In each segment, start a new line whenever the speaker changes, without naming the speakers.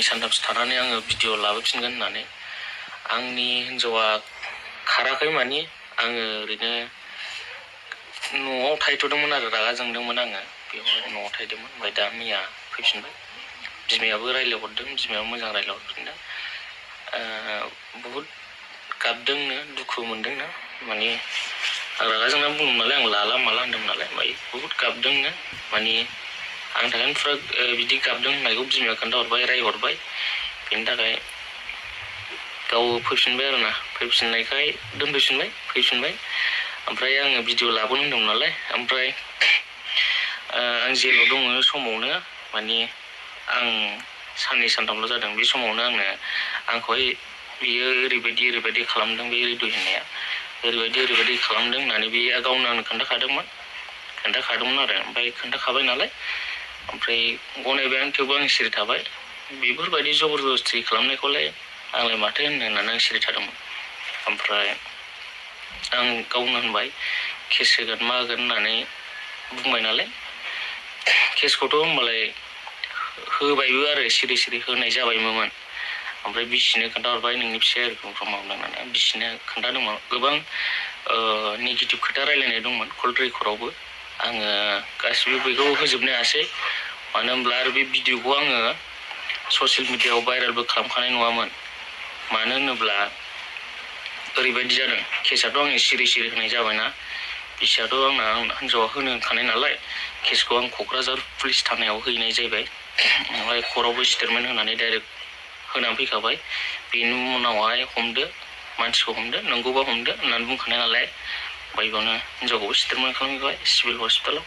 साननै सानथामसो थानानै आङो भिडिअ लाबोफिनगोन होननानै आंनि हिन्जावा खाराखै मानि आङो ओरैनो न'आव थाहैथ'दोंमोन आरो रागा जोंदोंमोन आङो बेवहाय न'आव थाहैदोंमोन ओमफ्राय दा मैया फैफिनबाय बिमायाबो रायज्लायहरदों बिमायाबो मोजां रायज्लायहरफिनदों बहुद गाबदोंनो दुखु मोनदोंनो मानि रागा जोंनानै बुंदों नालाय आं लाला माला होनदों नालाय ओमफ्राय बहुद गाबदोंनो मानि आंनि थाखायनो फुरा बिदि गाबदों होननायखौ बिमाया खोन्थाहरबाय रायहरबाय बेनि थाखाय गाव फैफिनबाय आरोना फैफिननायखाय फैफिनबाय ओमफ्राय आङो भिडिअ लाबोनो होनदोंमोन नालाय ओमफ्राय आं जेलाव दङ समावनो मानि आं साननै सानथामल' जादों बे समावनो आंखौहाय बियो ओरैबायदि खालामदों बे रेडिअ होननाया ओरैबायदि खालामदों होननानै बे गावनो आंनो खोन्थाखादोंमोन आरो ओमफ्राय खोन्थाखाबाय नालाय ओमफ्राय गनायबाय आं थेवबो आं सिरि थाबाय बेफोरबायदि जबरदस्ति खालामनायखौलाय आंलाय माथो होननानै आं सिरि थादोंमोन ओमफ्राय आं गावनो होनबाय केस होगोन मा होगोन होननानै बुंबाय नालाय केसखौथ' होमबालाय होबायबो आरो सिरि होनाय जाबायमोन ओमफ्राय बिसिनो खोन्थाहरबाय नोंनि फिसाया ओरैखम मावदों होननानै बिसिनो खोन्थादोंमोन गोबां नेगेटिभ खोथा रायलायनाय दंमोन कल रेकर्डआवबो आङो गासिबो बेखौ होजोबनो हायासै मानो होनब्ला आरो बे भिडिअखौ आङो ससियेल मिडियायाव भाइरेलबो खालामखानाय नङामोन मानो होनोब्ला ओरैबायदि जादों केसआथ' आंनि सिरि होनाय जाबायना बिसियाथ' आंना हिन्जावा होनो होनखानाय नालाय केसखौ आं क'क्राझार पुलिस थानायाव हैनाय जाहैबाय ओमफ्राय कर्टआवबो स्टेटमेन्ट होनानै डाइरेक्ट होनानै फैखाबाय बेनि उनावहाय मानसिखौ हमदो नंगौबा हमदो होननानै बुंखानाय नालाय ओमफ्राय बेयावनो हिन्जावखौबो स्टेटमेन्ट खालामहैबाय सिभिल हस्पिटालाव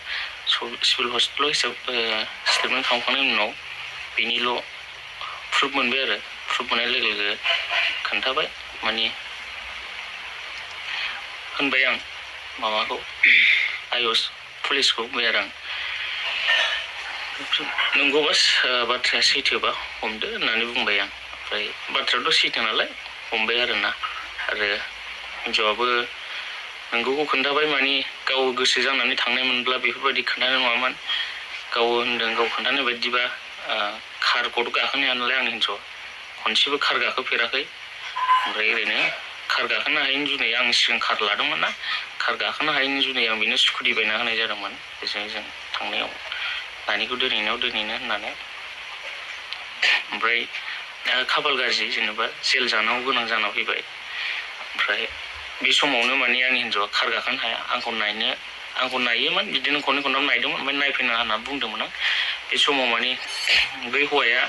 स्टेटमेन्ट खालामखांनायनि उनाव बेनिल' प्रुफ मोनबाय आरो प्रुफ मोननाय लोगो खोन्थाबाय मानि होनबाय आं माबाखौ आयस पुलिसखौ बुंबाय आरो आं नंगौबा बाथ्राया सैथोबा हमदो होननानै बुंबाय आं ओमफ्राय बाथ्रायाथ' सैथो नालाय हमबाय आरोना आरो हिन्जावाबो नंगौखौ खोन्थाबाय मानि गाव गोसो जानानै थांनाय मोनब्ला बेफोरबायदि खोन्थानाय नङामोन गाव होनदों गाव खोन्थानाय बायदिबा कारखौथ' गाखोनो हाया नालाय आंनि हिन्जावा खनसेबो कार गाखोफेराखै ओमफ्राय ओरैनो कार गाखोनो हायैनि जुनै आं सिगां कार लादोंमोन ना कार गाखोनो हायैनि जुनै आं बेनो स्कुटि बायना होनाय जादोंमोन जों थांनायाव दानिखौ दोनैनो होननानै ओमफ्राय खाफाल गाज्रि जेनेबा जेल जानांगौ गोनां जाना फैबाय ओमफ्राय बे समावनो मानि आंनि हिन्जावा कार गाखोनो हाया आंखौ नायोमोन बिदिनो खननै खनथाम नायदोंमोन ओमफ्राय नायफैनाङा होनना बुंदोंमोन आं बे समाव मानि बै हौवाया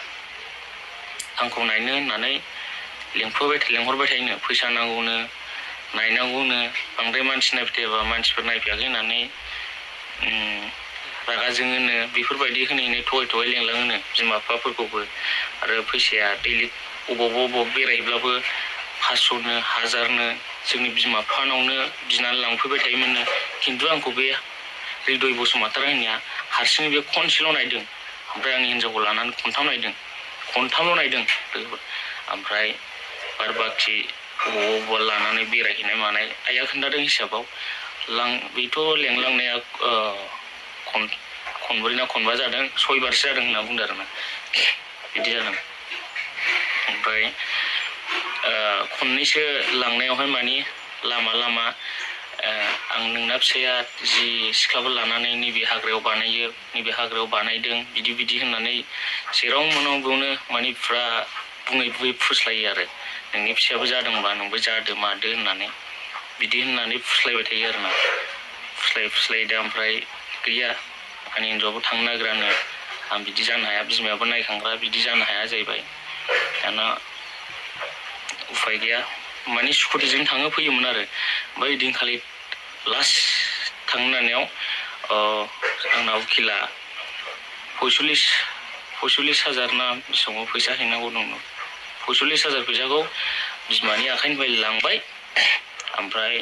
आंखौ नायनो होननानै लेंहरबाय थायोनो फैसा नांगौनो नायनांगौनो बांद्राय मानसि नायबाय थायाबा मानसिफोर नायफैयाखै होननानै रागा जोङोनो बेफोरबायदि होनै थगाय लेंलाङोनो बिमा बिफाफोरखौबो आरो फैसाया दैलि अबावबा बेरायहैब्लाबो 500नो 1000नो जोंनि बिमा बिफानावनो बिनानै लांफैबाय थायोमोननो खिन्थु आंखौ बे हृदय बसुमतारी होननाया हारसिङै बे खनसेल' नायदों ओमफ्राय आंनि हिन्जावखौ लानानै खनथामल' नायदों ओमफ्राय बार बाखि अबावबा लानानै बेरायहैनाय मानाय आइया खोन्थादों हिसाबाव बेथ' लेंलांनाया खनब्रै ना खनबा जादों 6 बारसो जादों होनना बुंदों आरोना बिदि जादों ओमफ्राय खननैसो लांनायावहाय मानि लामा आं नोंना फिसाया जि सिख्लाफोर लानानै नैबे हाग्रायाव बानायदों बिदि होननानै जेराव मोनाव बेयावनो मानि फुरा बुङै फुस्लायो आरो नोंनि फिसायाबो जादोंबा नोंबो जादो मादो होननानै बिदि होननानै फुस्लायबाय थायो आरोना फुस्लायदो ओमफ्राय गैया आंनि हिन्जावाबो थांनो नागिरानो आं बिदि जानो हाया बिमायाबो नायखांग्रा बिदि जानो हाया जाहैबाय दाना उफाय गैया मानि स्कुटिजों थाङो फैयोमोन आरो ओमफ्राय ओइदिनखालि लास्ट थांनो नागिरनायाव आंना उकिला 45,000 ना बेसेबां फैसा हैनांगौ दंमोन 45,000 फैसाखौ बिमानि आखाइनिफ्राय लांबाय ओमफ्राय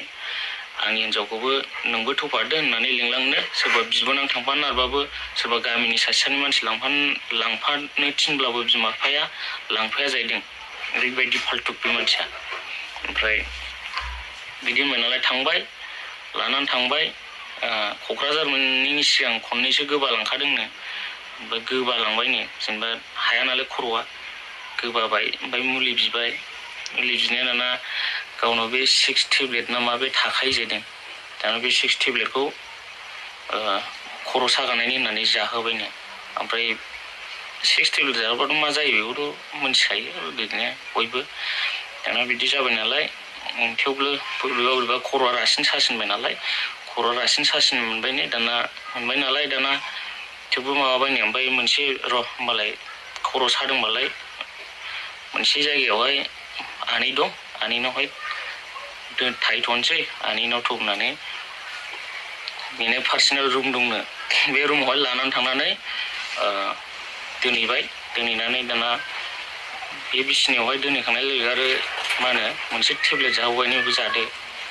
आंनि हिन्जावखौबो नोंबो थफादो होननानै लिंलांनो सोरबा बिबोनां थांफानो नागिरबाबो सोरबा गामिनि सासेनि मानसि लांफानो थिनब्लाबो बिमा बिफाया लांफाया जाहैदों ओरैबायदि फाल्टु बे मानसिया ओमफ्राय बिदि होनबाय नालाय लानानै थांबाय क'क्राझार मोनैनि सिगां खननैसो गोबालांखादोंनो ओमफ्राय गोबालांबायनो जेनेबा हाया नालाय खर'आ गोबाबाय ओमफ्राय मुलि बिबाय मुलि बिनाया दाना गावनाव बे 6 टेब्लेट ना मा बे थाखायो जादों दाना बे 6 टेब्लेटखौ खर' सागानायनि होननानै जाहोबायनो ओमफ्राय 6 टेब्लेट जाहोबाथ' मा जायो बेखौथ' मिथिखायो बिदिनो बयबो दाना बिदि जाबाय नालाय थेवबो बोरैबा खर'आ रासिन सासिनबाय नालाय खर'आ रासिन सासिन मोनबाय नालाय दाना थेवबो माबाबायनो ओमफ्राय मोनसे होमबालाय खर' सादोंबालाय मोनसे जायगायावहाय आनै दं आनैनावहाय थाहैथ'नोसै आनैनाव थ'बनानै बेनो पार्सनेल रुम दंनो बे रुमावहाय लानानै थांनानै दोनहैनानै दाना बे बिसिनायावहाय दोनहैखांनाय लोगो आरो मा होनो मोनसे टेब्लेट जाहोबायनो जादो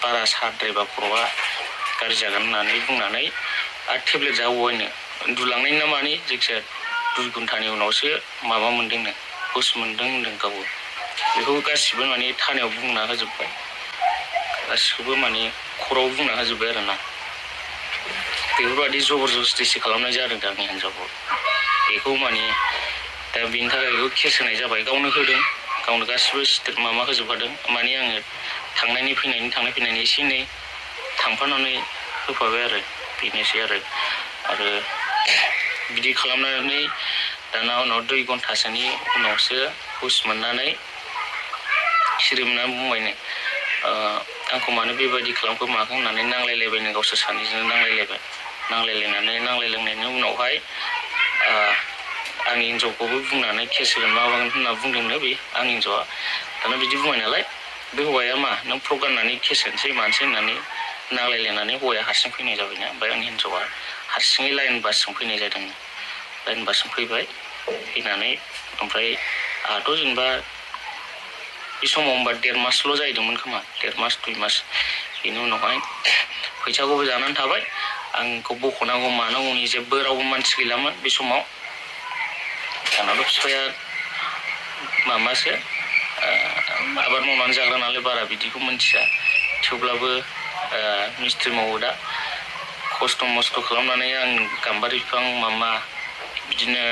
बारा साद्रायबा खर'आ गाज्रि जागोन होननानै बुंनानै आरो टेब्लेट जाहोबायनो उन्दुलांनायनि ना मानि जायखिजाया 2 घन्टानि उनावसो माबा मोनदोंनो हुस मोनदों होनदों गावबो बेखौ गासिबो माने थानायाव बुंना होजोब्बाय गासिखौबो माने खर'आव बुंना होजोब्बाय आरोना बेफोरबायदि जबरदस्तिसो खालामनाय जादों दा आंनि हिन्जावखौ बेखौ माने दा बेनि थाखाय बेखौ केस होनाय जाबाय गावनो होदों गावनो गासिबो माबा होजोबखादों माने आङो थांनाय फैनायनि एसे एनै थांफानानै होफाबाय आरो बेनोसै आरो बिदि खालामनानै दाना उनाव 2 घन्टासोनि उनावसो हुस मोननानै सिरि मोननानै बुंबायनो आंखौ मानो बेबायदि खालामखो माखो होननानै नांलायलायबायनो गावसोर सानैजों नांलायलायनायनि उनावहाय आंनि हिन्जावखौबो बुंनानै केस होगोन माबागोन होनना बुंदोंनो बे आंनि हिन्जावआ दाना बिदि बुंबाय नालाय बे हौवाया मा नों प्रुफ गाननानै केस होनोसै मानसै होननानै नांलायलायनानै हौवाया हारसिं फैनाय जाबायना ओमफ्राय आंनि हिन्जावआ हारसिङै लाइन बासजों फैनाय जादों लाइन बासजों फैनानै ओमफ्राय आंहाथ' जेनेबा बे समाव होमबा 1.5 मासल' जाहैदोंमोन खोमा 1.5 मास 2 मास बेनि उनावहाय फैसाखौबो जानानै थाबाय आंखौ बख'नांगौ मानांगौनि जेबो रावबो मानसि गैलामोन बे समाव आंनाथ' बिफाया माबासो आबाद मावनानै जाग्रा नालाय बारा बिदिखौ मिथिया थेवब्लाबो मिस्थ्रि मावो दा खस्थ' मस्थ' खालामनानै आं गाम्बारि बिफां बिदिनो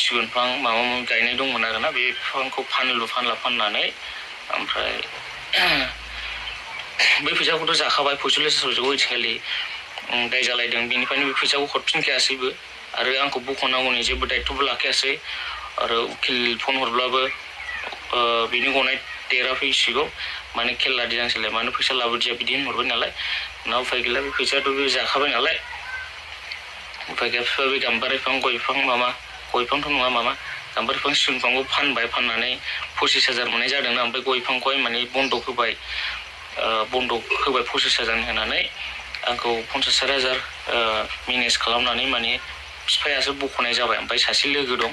सिगुन बिफां माबा गायनाय दंमोन आरोना बे बिफांखौ फाननानै ओमफ्राय बै फैसाखौथ' जाखाबाय 45,000 ओइदिनखालि दाय जालायदों बेनिफ्रायनो बे फैसाखौ हरफिनखायासैबो आरो आंखौ बख'नांगौनि जेबो दायथ'बो लाखायासै आरो उकिल फन हरब्लाबो बिनि गनाय देरा फैसिगौ माने खेल लादिया नोंसोरलाय मानो फैसा लाबोदिया बिदि होनहरबाय नालाय उनाव उफाय गैला बे फैसायाथ' बे जाखाबाय नालाय उफाय गैया बिफा बे गाम्बारि बिफां गय बिफां गय बिफांथ' नङा गाम्बारि बिफां सिगुन बिफांखौ फाननानै 25,000 मोननाय जादोंना ओमफ्राय गय बिफांखौहाय माने बन्दक होबाय 25,000 होनानै आंखौ 50,000 मेनेज खालामनानै माने बिफायासो बख'नाय जाबाय ओमफ्राय सासे लोगो दं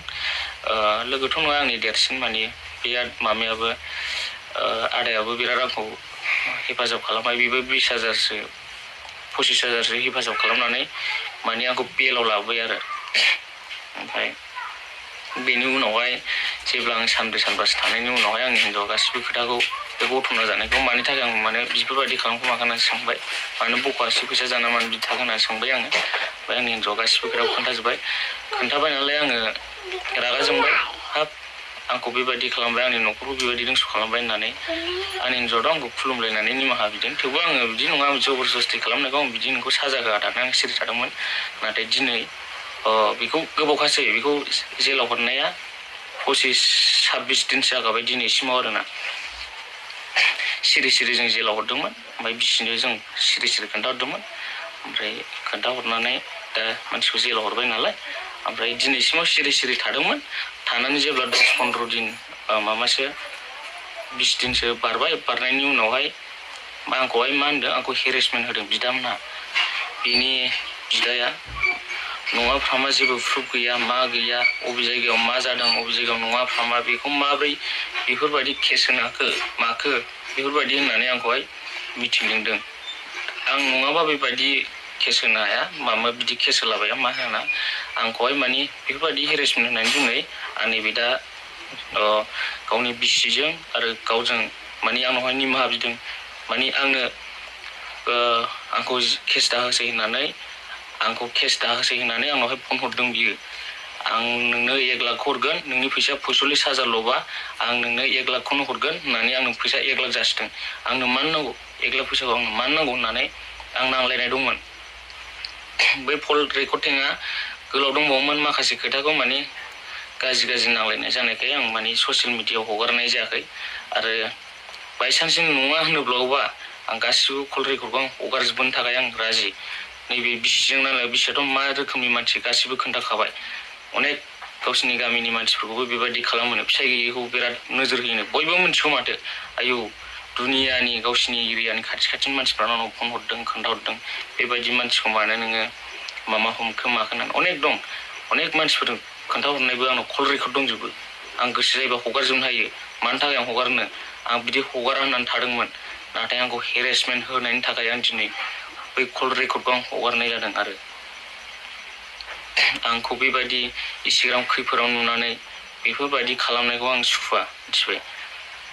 लोगोथ' नङा आंनि देरसिन माने बे मामायाबो आदायाबो बिराद आंखौ हेफाजाब खालामबाय बेबो 25,000 हेफाजाब खालामनानै माने आंखौ बेलाव लाबोबाय आरो ओमफ्राय बेनि उनावहाय जेब्ला आं सानब्रै सानबासो थानायनि उनावहाय आंनि हिन्जावआ गासिबो खोथाखौ बे गथ'ना जानायखौ मानि थाखाय आं माने बेफोरबायदि खालामखो माखो होननानै सोंबाय मानो बख'आसै फैसा जाना मानो बिदि थागोन होननानै सोंबाय आङो ओमफ्राय आंनि हिन्जावआ गासिबो खोथाखौ खोन्थाबाय नालाय आङो रागा जोंबाय हाब आंखौ बेबायदि खालामबाय आंनि न'खरखौ बेबायदि दंस' खालामबाय होननानै आंनि हिन्जावआथ' आंखौ खुलुमलायनानै निमाहा बिदों थेवबो आङो बिदि नङा जबरदस्ति खालामनायखौ आं बिदि नोंखौ साजा होआ दाना आं सिरि थादोंमोन नाथाय दिनै बेखौ गोबावखासै बेखौ जेलाव हरनाया 25-26 दिनसो जागाबाय दिनैसिमाव आरोना सिरि जों जेलाव हरदोंमोन ओमफ्राय बिसिनो जों सिरि खोन्थाहरदोंमोन ओमफ्राय खोन्थाहरनानै दा मानसिखौ जेलाव हरबाय नालाय ओमफ्राय दिनैसिमाव सिरि थादोंमोन थानानै जेब्ला 10-15 दिन 20 दिनसो बारनायनि उनावहाय आंखौहाय मा होनदों आंखौ हेरेसमेन्ट होदों बिदामोनहा बिनि बिदाया नङा फ्रामा जेबो प्रुफ गैया मा गैया अबे जायगायाव मा जादों अबे जायगायाव नङा फ्रामा बेखौ माब्रै बेफोरबायदि केस होनाखो माखो बेफोरबायदि होननानै आंखौहाय मिटिं लिंदों आं नङाबा बेबायदि केस होनो हाया बिदि केस होलाबाया मा होना आंखौहाय माने बेफोरबायदि हेरेसमेन्ट होननानै बुंनाय आंनि बिदा गावनि बिसिजों आरो गावजों माने आंनावहाय निमाहा बिदों माने आंखौ केस दाहोसै होननानै आंनावहाय फन हरदों बियो आं नोंनो 1 लाख हरगोन नोंनि फैसा 45,000ल'बा आं नोंनो 1 लाखखौनो हरगोन होननानै आंनो फैसा 1 लाख जासिदों आंनो मानो नांगौ 1 लाख फैसाखौ आंनो मानो नांगौ होननानै आं नांलायनाय दंमोन बै कल रेकर्डिंआ गोलाव दंबावोमोन माखासे खोथाखौ माने गाज्रि नांलायनाय जानायखाय आं माने ससियेल मिडियायाव हगारनाय जायाखै आरो बायसान्स नङा होनोब्लाबा आं गासिबो कल रेकर्डखौ आं हगारजोबनो थाखाय आं राजि नैबे बिसिजों नालाय बिसियाथ' मा रोखोमनि मानसि गासिबो खोन्थाखाबाय अनेक गावसिनि गामिनि मानसिफोरखौबो बेबायदि खालामो फिसाय गैयैखौ बिराद नोजोर होयो बयबो मिथिगौ माथो आयौ दुनियानि गावसिनि एरियानि खाथिनि मानसिफ्रा आंनाव फन हरदों खोन्थाहरदों बेबायदि मानसिखौ मानो नोङो मामा हमखो माखो होननानै अनेक दं अनेक मानसिफोर खोन्थाहरनायबो आंनाव कल रेकर्ड दंजोबो आं गोसो जायोबा हगारजोबनो हायो मानि थाखाय आं हगारनो आं बिदि हगारा होननानै थादोंमोन नाथाय आंखौ हेरेसमेन्ट होनायनि थाखाय आं दिनै बै कल रेकर्डखौ आं हगारनाय जादों आरो आंखौ बेबायदि इन्स्टाग्राम खैफोदाव नुनानै बेफोरबायदि खालामनायखौ आं सुखुवा मिथिबाय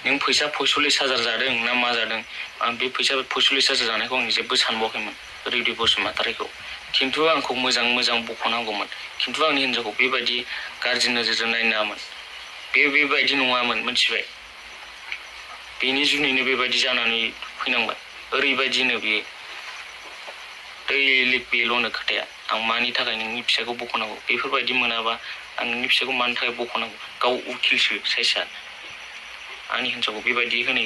नों फैसा 45,000 जादों ना मा जादों आं बे फैसा 45,000 जानायखौ आं जेबो सानबावाखैमोन रेदि बसुमतारीखौ खिन्थु आंखौ मोजां बख'नांगौमोन खिन्थु आंनि हिन्जावखौ बेबायदि गाज्रि नोजोरजों नायनो नाङामोन बेबायदि नङामोन मिथिबाय बेनि जुनैनो बेबायदि जानानै फैनांबाय ओरैबायदिनो बेयो दैलिग बेल'नो खोथाया आं मानि थाखाय नोंनि फिसाखौ बख'नांगौ बेफोरबायदि मोनाबा आं नोंनि फिसाखौ मानि थाखाय बख'नांगौ गाव उकिलसो साइसआ आंनि हिन्जावखौ बेबायदि होनै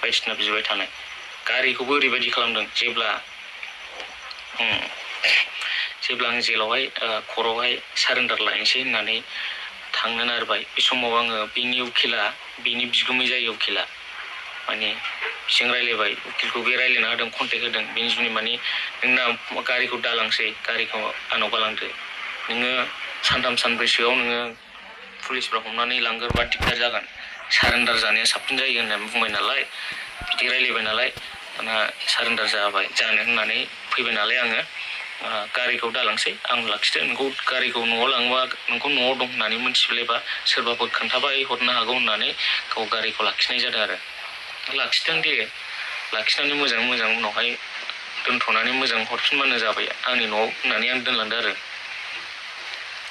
बायदिसिना बिबाय थानाय गारिखौबो ओरैबायदि खालामदों जेब्ला आं जेलावहाय खर'आवहाय सारेन्डार लायनोसै होननानै थांनो नागिरबाय बे समाव आङो बिनि उकिला बिनि बिगुमै जायो उकिला माने बिजों रायलायबाय उकिलखौ बे रायलायना होदों कन्टेक्ट होदों बेनि जुनै माने नोंना गारिखौ दालांसै गारिखौ आंनाव गालांदो नोङो सानथाम सानब्रैसोआव नोङो पुलिसफ्रा हमनानै लांगोरबा दिगदार जागोन सारेन्डार जानाया साबसिन जायो होननानै बुंबाय नालाय बिदि रायलायबाय नालाय दाना सारेन्डार जानो होननानै फैबाय नालाय आङो गारिखौ दालांसै आं लाखिदो नोंखौ गारिखौ न'आव लाङोबा नोंखौ न'आव दं होननानै मिथिबायबा सोरबाफोर खोन्थाबाय हरनो हागौ होननानै गाव गारिखौ लाखिनाय जादों आरो लाखिदों दे लाखिनानै मोजां उनावहाय दोनथ'नानै मोजां हरफिनबानो जाबाय आंनि न'आव होननानै आं दोनलांदो आरो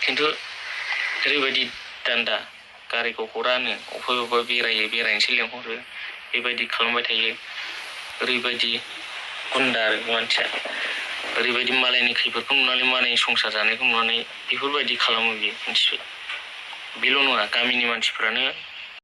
खिन्थु ओरैबायदि दान्दा गारिखौ हरानो अबेबा बेरायनोसै लेंहरो बेबायदि खालामबाय थायो ओरैबायदि गुन्दा आरो मानसिया ओरैबायदि मालायनि खैफोदखौ नुनानै मालायनि संसार जानायखौ नुनानै बेफोरबायदि खालामो बियो मिथिबाय बेल' नङा गामिनि मानसिफ्रानो